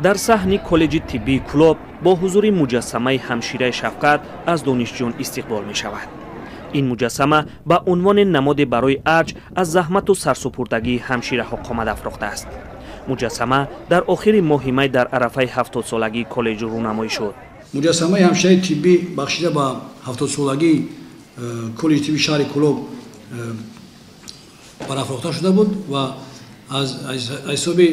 Дар саҳни коллеҷи тиббии Кӯлоб бо ҳузури муҷассамаи ҳамшираи шафқат аз донишҷӯён истиқбол мешавад. Ин муҷассама ба унвони намоде барои арҷ аз заҳмату сарсупурдагии ҳамшираҳо қомат афрохтааст. Муҷассама дар охири моҳи май дар арафаи 70-солагии коллеҷ рӯнамоӣ шуд. Муҷассамаи ҳамшираи тиббӣ бахшида ба 70-солагии коллеҷи тиббии шаҳри Кӯлоб барафрохта шуда буд ва аз ҳисоби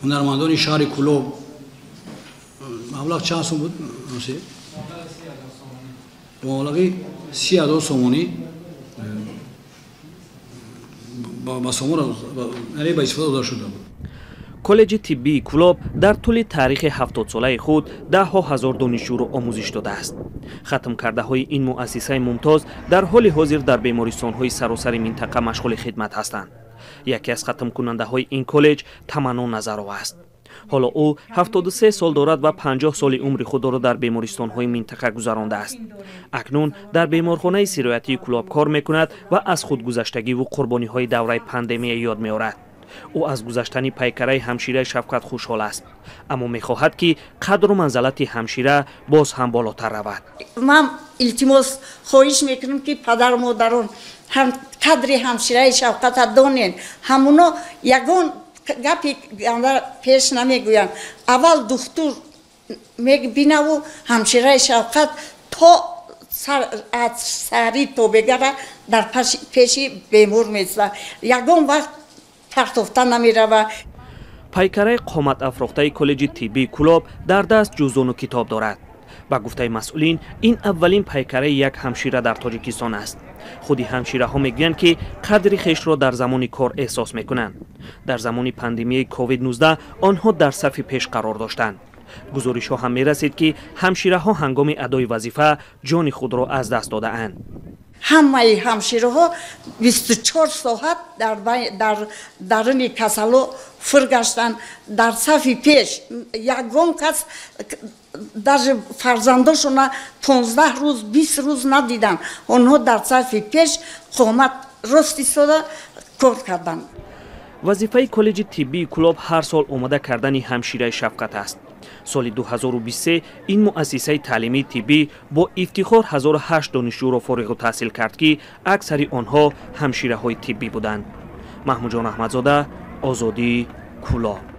ҳунармандони шаҳри Кӯлоб. Маблағ чанд сум буд? Маблағи 30,000 сомонӣ ба сомон, яъне ба истифода дода шуда буд. Коллеҷи тиббии Кӯлоб дар тӯли таърихи 70-солаи худ даҳҳо ҳазор донишҷӯро омӯзиш додааст. Хатмкардаҳои ин муассисаи мумтоз дар ҳоли ҳозир дар бемористонҳои саросари минтақа машғули хидмат ҳастанд. Яке аз хатмкунандаҳои ин коллеҷ Таманно Назарова аст. Ҳоло ӯ 73 сол дорад ва 50 соли умри худро дар бемористонҳои минтақа гузарондааст. Акнун дар беморхонаи сироятии Кӯлоб кор мекунад ва аз худгузаштагиву қурбониҳои давраи пандемия ёд меорад. Ӯ аз гузаштани пайкараи ҳамшираи шафқат хушҳол аст, аммо мехоҳад, ки қадру манзалати ҳамшира боз ҳам болотар равад. Ман илтимос, хоҳиш мекунам, ки падару модарон ҳам қадри ҳамшираи шафқата донен. Ҳамуно ягон гапи ганда пеш намегӯянд. Аввал духтур мебинаву ҳамшираи шафқат то сари то бегара дар пеши бемор места, ягон вақт партофта намерава. Пайкараи қоматафрохтаи коллеҷи тиббии Кӯлоб дар даст ҷуздону китоб дорад. Ба гуфтаи масъулин, ин аввалин пайкараи як ҳамшира дар Тоҷикистон аст. Худи ҳамшираҳо мегӯянд, ки қадри хешро дар замони кор эҳсос мекунанд. Дар замони пандемияи COVID-19 онҳо дар сафи пеш қарор доштанд. Гузоришҳо ҳам мерасид, ки ҳамшираҳо ҳангоми адои вазифа ҷони худро аз даст додаанд. Ҳамаи ҳамшираҳо 24 соат дар даруни касало фур гаштанд, дар сафи пеш. Ягон кас даже фарзандошона 15 рӯз, 20 рӯз надиданд. Онҳо дар сафи пеш қомат рост истода кор карданд. Вазифаи коллеҷи тиббии Кӯлоб ҳар сол омода кардани ҳамшираи шафқат аст. Соли 2023 ин муассисаи таълимии тиббӣ бо ифтихор 1008 донишҷӯро фориғу таҳсил кард, ки аксари онҳо ҳамшираҳои тиббӣ буданд. Маҳмудҷон Аҳмадзода, Озодӣ, Кӯлоб.